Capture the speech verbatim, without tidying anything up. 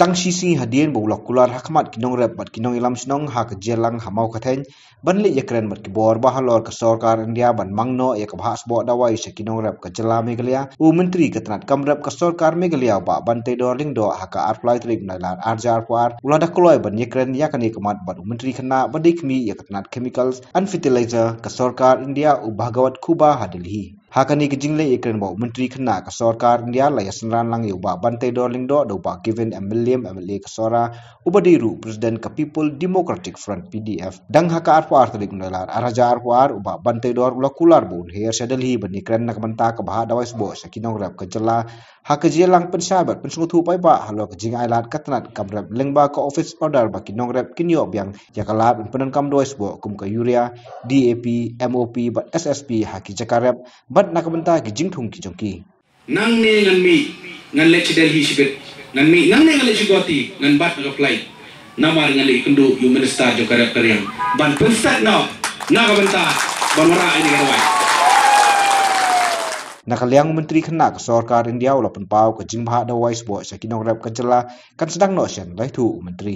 Tang shi sngi hadien ba u la kular ha khmat ki nongrep bad ki nongïalam shnong ha ka Jylla ha Mawkathiang ban leit ïakren bad ki bor ba halor ka sorkar India ban mang noh ïa ka bhah sboh dawai sha ki nongrep ka Jylla Meghalaya, u Myntri ka tnat kam rep ka sorkar Meghalaya u Bah Banteidor Lyngdoh ha ka arphew lai tarik Nailar arhajar arphew ar u la da kloi ban ïakren ïa kane ka mat bad u Myntri Khynnah ba dei khmih ïa ka tnat Chemicals and Fertilizer ka sorkar India u Bhagwat Khubba ha Delhi. Ha kane ka jingleit ïakren bad u Myntri Khynnah ka sorkar India la ïasynran lang ïa u Bah Banteidor Lyngdoh da u Bah Gavin M Mylliem, M L A ka Sohra, uba dei ruh President ka People Democratic Front, P D F. Dang ha ka arphew ar tarik Nailar arhajar arphew ar, u Bah Banteidor u la kular ba un her sha Delhi ban ïakren na ka bynta ka bhah dawai sboh sha ki nongrep ka Jylla, ha ka jingialang pynshai bad pynsngewthuh paidbah halor ka jingailad ka tnat kam rep lyngba ka office order ba ki nongrep kin ïoh biang ïa ka lad ban pyndonkam dawai sboh kum ka Urea, D A P, M O P bad S S P ha ki jaka rep bad na ka bynta ki jingthung ki jong ki. Nangne ngan mih, ngan leit sha Delhi shibit. Ngan mih, nangne ngan leit sha Guwahati, ngan bat na ka flight. Namar ngan leit kynduh ïa u minister jong ka rep ka riang ban pynstet noh na ka bynta ban wanrah ïa kane ka dawai. Na ka liang u Myntri Khynnah ka sorkar India u la pynpaw ka jingbhah dawai sboh sha ki nongrep ka Jylla kan sdang noh shen, la ïathuh u Myntri.